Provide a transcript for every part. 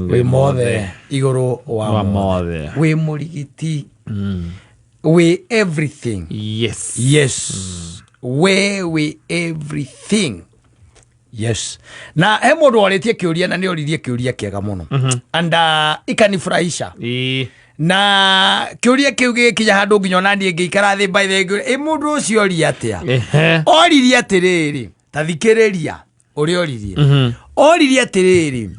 Wĩ mothe igũrũ wa Wa mothe. mothe. Wĩ mũrigiti. Wĩ everything. Yes. Yes. We wĩ everything. Yes. Na he mũndũ orĩtie kĩũria na nĩ oririe kĩũria kĩega mũno. And ikanifurahisha. Ĩĩ. Na kĩũria kĩu gĩgĩkinya handũ nginya ona niĩ ngĩikara thĩ by the way, ĩ mũndũ ũcio oria atĩa? Ehe. Oririe atĩrĩrĩ, ta thikĩrĩria ũrĩa oririe. Oririe atĩrĩrĩ,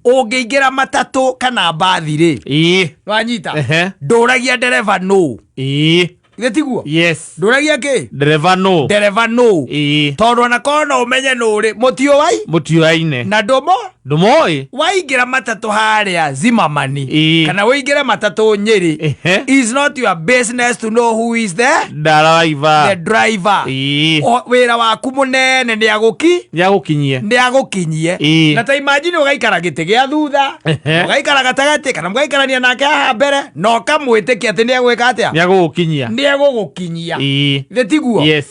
ũngĩingĩra matatũ kana mbathi rĩ, Ĩĩ. wanyita Ehe. ndũragia ndereba nũ. Ĩĩ. Githĩ tiguo? Yes. Ndũragia kĩ? Ndereba nũ. Ndereba nũ. Ĩĩ. Tondũ ona korwo no ũmenye nũ rĩ, mũtiũai Mũtiũaine. na ndũmo Ndũmoĩ. Waingĩra matatũ harĩa Zimamani Ĩĩ. kana ũingĩre matatũ Nyĩrĩ, Ehe. is not your business to know who is the Ndaraiva. driver. Ĩĩ. Wĩra waku mũnene nĩ agũki Nĩagũkinyie. Nĩ agũkinyie. Ĩĩ. Na ta imagine ũgaikara gĩtĩ gĩa thutha, Ehe. ũgaikara gatagatĩ kana mũgaikarania nake haha mbere na ũkamwĩtĩkia atĩ nĩ egwĩka atĩa? Nĩagũgũkinyia. Nĩ egũgũkinyia. Ĩĩ. Githĩ tiguo? Yes.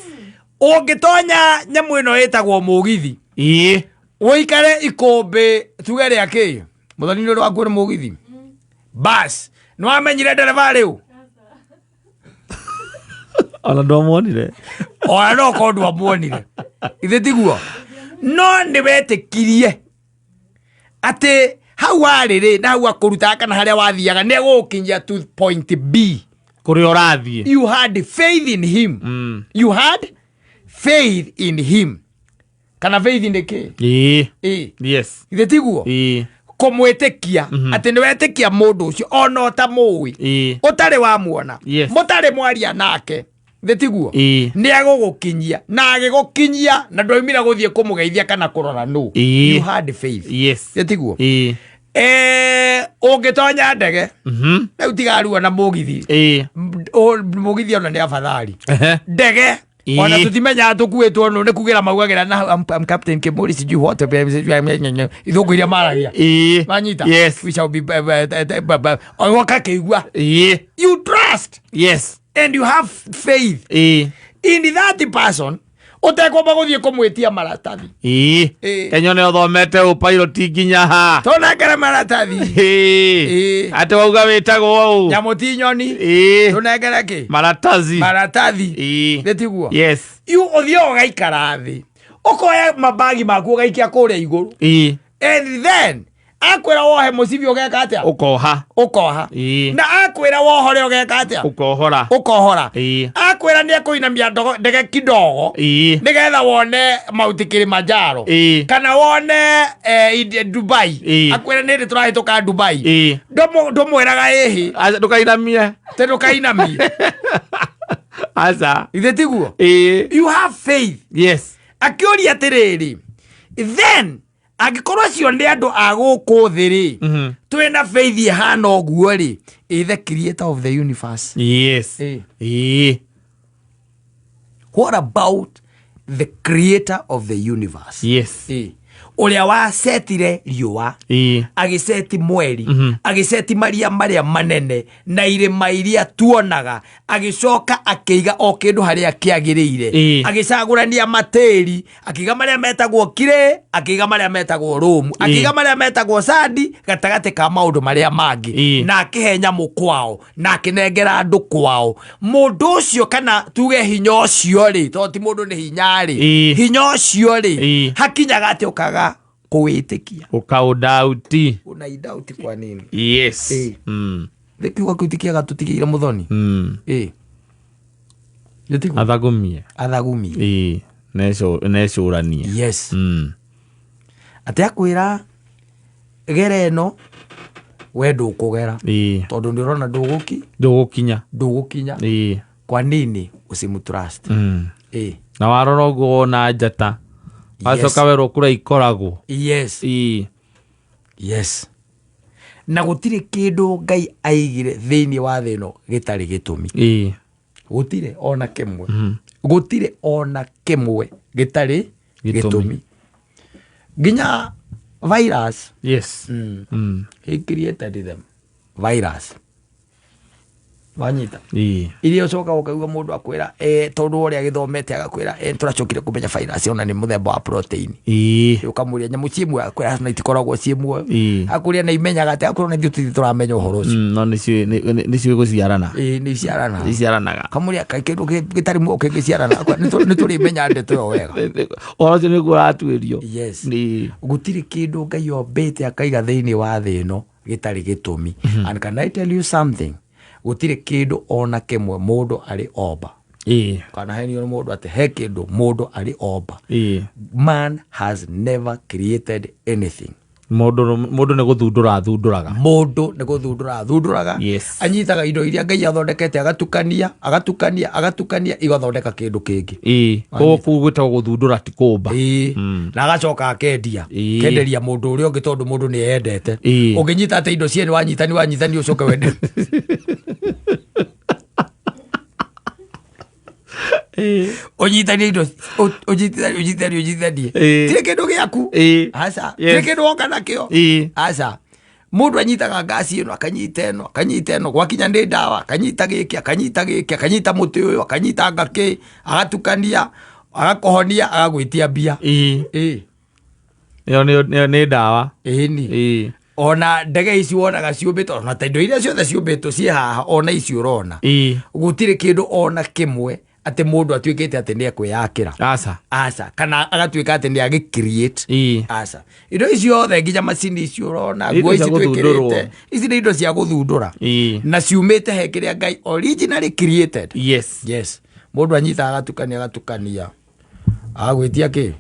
Ũngĩtonya nyamũ ĩno ĩtagwo mũgithi, Ĩĩ. ũikare ikũmbĩ tuge rĩa kĩ mũthoni nĩ ũndũ wakuo nĩ mũgithi bas, nĩ wamenyire ndereba rĩu? Ona ndwamuonire. Ona no korwo ndwamuonire, ithe tiguo? No nĩ wetĩkirie atĩ hau warĩ rĩ na hau akũrutaga kana harĩa wathiaga nĩ egũgũkinyia to point B. Kũrĩa ũrathiĩ. You had faith in him. You had faith in him. Kana faith nĩ kĩ? Ĩĩ. Ĩ. Yes. Ithe tiguo? Ĩĩ. Kũmwĩtĩkia atĩ nĩ wetĩkia mũndũ ũcio ona ũtamũĩ, Ĩĩ. ũtarĩ wamuona, mũtarĩ mwaria nake, thĩ tiguo? Ĩĩ. Nĩ agũgũkinyia na agĩgũkinyia na ndwaumire gũthiĩ kũmũgeithia kana kũrora nũ. Ĩĩ. You had faith. Yes. Thĩ tiguo? Ĩĩ. Ũngĩtonya ndege rĩu, tigarua na mũgithi. Ĩĩ. Mũgithi ona nĩ abathari. Ehe. Ndege Ĩĩ. ona tutimenyaga tũkuĩtwo nũ, nĩ kugĩra maugagĩra na I'm Captain Kimori, sijui what, ithũngũ iria maragia. Ĩĩ. Wanyita? Yes. We shall be wakakĩigua. Ĩĩ. You trust and you have faith Ĩĩ. in that person ũtekwamba gũthiĩ kũmwĩtia maratathi. Ĩĩ. Ĩĩ. Kenya nĩ ũthomete ũpilot nginya ha? Tũnengere maratathi. Ĩĩ. Ĩĩ. Atĩ wauga wĩtagwo ũũ? Nyamũ ti nyoni. Ĩĩ. Tũnengere kĩ? Maratathi. Maratathi. Ĩĩ. Nĩ tiguo? Yes. You ũthiĩ ũgaikara thĩ, ũkoya mabagi maku, ũgaikia kũrĩa igũrũ Ĩĩ. and then akwĩra wohe mũcibi, ũgeka atĩa? Ũkoha. Ũkoha. Ĩĩ. Na akwĩra wohore, ũgeka atĩa? Ũkohora. Ũkohora. Ĩĩ. Akwĩra nĩ ekũinamia ndege kidogo nĩgetha wone Mount Kilimanjaro Ĩĩ. kana wone Dubai. Ĩĩ. Akwĩra nĩ hĩndĩ tũrahĩtũka Dubai. Ĩĩ. Ndũmwĩraga ĩhĩ? Aca, ndũkainamie. Tĩ ndũkainamie. Aca. Ithe tiguo? Ĩĩ. You have faith. Yes. Akĩũria atĩrĩrĩ, then angĩkorwo acio nĩ andũ a gũkũ thĩ rĩ, twĩna faith ĩhana ũguo rĩ, ĩ the creator of the universe? Yes. Ĩĩ. Ĩĩ. What about the creator of the universe? Yes. Ĩĩ. Ũrĩa wacetire riũa, agĩceti mweri, agĩceti maria marĩa manene na irĩma iria tuonaga, agĩcoka akĩiga o kĩndũ harĩa kĩagĩrĩire, agĩcagũrania matĩri, akĩiga marĩa metagwo kirĩ, akĩiga marĩa metagwo rũmu, akĩiga marĩa metagwo sandi gatagatĩ ka maũndũ marĩa mangĩ, na akĩhe nyamũ kwao na akĩnengera andũ kwao. Mũndũ ũcio kana tuge hinya ũcio rĩ, tondũ ti mũndũ nĩ hinya rĩ, hinya ũcio rĩ, hakinyaga atĩ ũkaga kũwĩtĩkia? Ũkaũdauti. Unaidauti kwa nini? Yes. Ĩĩ. Thĩ kiugo kĩu ti kĩega tũtigĩire mũthoni. Ĩĩ. Nĩ tiguo? Athagumie. Athagumie. Ĩĩ. Necũranie. Yes. Atĩ akwĩra gera ĩno, we ndũkũgera tondũ nĩ ũrona ndũgũki Ndũgũkinya. Ndũgũkinya. Kwa nini usimtrust? Ĩĩ. Na warora ũguo wona njata, wacoka werwo kũrĩa ikoragwo. Yes. Yes, na gũtirĩ kĩndũ Ngai aigire thĩinĩ wa thĩ ĩno gĩtarĩ gĩtũmi. Gũtirĩ ona kĩmwe. Gũtirĩ ona kĩmwe gĩtarĩ Gĩtũmi. Gĩtũmi, nginya virus. He created them, virus. Wanyita? Ĩĩ. Iria ũcoka ũkaigua mũndũ akwĩra tondũ ũrĩa agĩthomete agakwĩra tũracokire kũmenya virus ona nĩ mũthemba wa protein. Ĩĩ. Ũkamũria nyamũ ciĩ muoyo, akwĩra na itikoragwo ciĩ muoyo. Ĩĩ. Akũria na imenyaga atĩ, akwĩra ona ithuĩ tũtirĩ tũramenya ũhoro ũcio. No nĩciũĩ gũciarana. Ĩĩ, nĩ iciarana. Nĩiciaranaga. Kamũria kaĩ kĩndũ gĩtarĩ muoyo kĩngĩciarana? Akwĩra, "Nĩ tũrĩmenya ndeto ĩyo wega." Ũhoro ũcio nĩguo ũratuĩrio. Yes. Ĩĩ. Gũtirĩ kĩndũ Ngai ombĩte akaiga thĩinĩ wa thĩ ĩno gĩtarĩ gĩtũmi. And can I tell you something? Gũtirĩ kĩndũ ona kĩmwe mũndũ arĩ omba. Ĩĩ. Kana henio nĩ mũndũ atĩ he kĩndũ mũndũ arĩ omba. Ĩĩ. Man has never created anything. Mũndũ nĩ gũthundũra athundũraga. Mũndũ nĩ gũthundũra athundũraga. Yes. Anyitaga indo iria Ngai athondekete, agatukania, agatukania, agatukania, igathondeka kĩndũ kĩngĩ. Ĩĩ, koguo kũu gwĩtagwo gũthundũra, ti kũmba. Ĩĩ, na agacoka akendia. Kenderia mũndũ ũrĩa ũngĩ tondũ mũndũ nĩ eyendete. Ũngĩnyita atĩ indo ciene wanyitani wanyitani ũcoke wende. Ũnyitanie indo, ũnyitithanie, ũnyitithanie, ũnyitithanie. Tirĩ kĩndũ gĩaku. Aca. Tirĩ kĩndũ woka nakĩo. Aca. Mũndũ anyitaga ngasi ĩno, akanyita ĩno, akanyita ĩno, gwakinya nĩ ndawa, akanyita gĩkĩ, akanyita gĩkĩ, akanyita mũtĩ ũyũ, akanyita ngakĩ, agatukania, agakũhonia, agagwĩtia mbia. Ĩĩ. Ĩyo nĩ ndawa. Ĩni. Ona ndege ici wonaga ciũmbĩtwo, ona ta indo iria ciothe ciũmbĩtwo ciĩ haha, ona ici ũrona. Gũtirĩ kĩndũ ona kĩmwe atĩ mũndũ atuĩkĩte atĩ nĩ ekwĩyakĩra. Aca. Aca. Kana agatuĩka atĩ nĩ agĩ-create. Aca. Indo ici ciothe, nginya macini ici ũrona, Indo nguo cia ici gũthundũrwo. twĩkĩrĩte, ici nĩ indo cia gũthundũra. Na ciumĩte he kĩrĩa Ngai originally created. Yes. Mũndũ anyitaga agatukania, agatukania, agagwĩtia kĩ?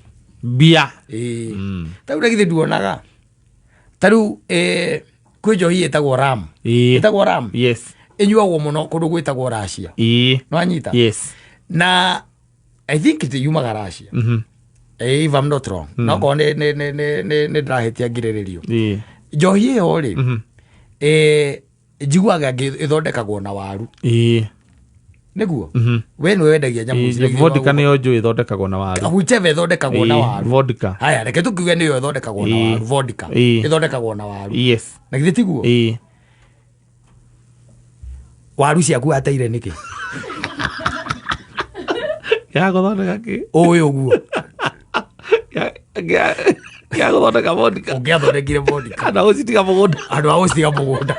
Mbia. Ĩĩ. Ta rĩu na githĩ nduonaga ta rĩu kwĩ njohi ĩtagwo ram. Ĩtagwo ram. Ĩnyuagwo mũno kũndũ gwĩtagwo Russia. Nĩwanyita? Yes. Na I think it yumaga Russia. If I'm not wrong. No korwo nĩ ndĩrahĩtia ngirĩrĩrio. Njohi ĩyo rĩ, njiguaga ĩthondekagwo na waru. Nĩguo? We nĩwe wendagia nyamũ ici. Vodka nĩyo njũĩ ĩthondekagwo na waru. Whichever ĩthondekagwo na waru. Vodka. Haya, reke tũkiuge nĩyo ĩthondekagwo na waru. Vodka. Ĩthondekagwo na waru. Na githĩ tiguo? Waru ciaku wateire nĩkĩ? Ya gũthondeka kĩ? Ũĩ ũguo. Ya gũthondeka vodka. Ũngĩathondekire vodka. Andũ a gũcitiga mũgũnda. Andũ a gũcitiga mũgũnda.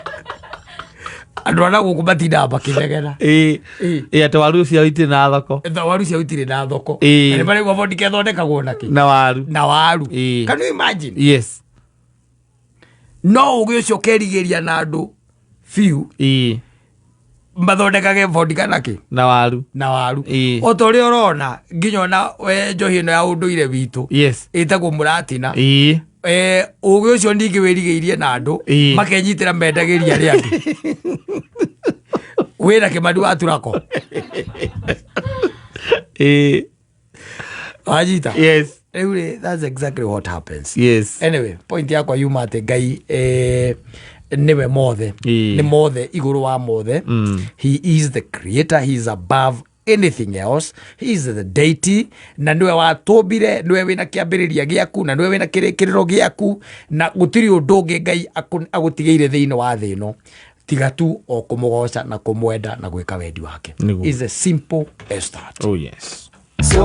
Andũ a na gũkũ matindaga makĩnegena. Ĩĩ. Ĩĩ, atĩ waru ciao itirĩ na thoko. Waru ciao itirĩ na thoko. Na nĩ maraigua vodka ĩthondekagwo na kĩ? Na waru. Na waru. Can you imagine? Yes. No ũgĩ ũcio ũkerigĩria na andũ biũ. Mathondekage vodka na kĩ? Na waru. Na waru. O ta ũrĩa ũrona nginya ona we njohi ĩno ya ũndũire witũ. Ĩtagwo mũratina. Ũgĩ ũcio ningĩ wĩrigĩirie na andũ. Makenyitĩra mendagĩria arĩa angĩ. Wĩna Kĩmani wa Turako. Wanyita? Yes. Rĩu rĩ, that's exactly what happens. Yes. Anyway, point yakwa yuma atĩ Ngai nĩwe mothe. Nĩ mothe, igũrũ wa mothe. He is the creator, he is above anything else. He is the deity, na nĩwe watũmbire, nĩwe wĩna kĩambĩrĩria gĩaku, na nĩwe wĩna kĩrĩkĩrĩro gĩaku, na gũtirĩ ũndũ ũngĩ Ngai agũtigĩire thĩinĩ wa thĩ ĩno tiga tu o kũmũgoca na kũmwenda na gwĩka wendi wake. Nĩguo. Is as simple as that. Oh yes. So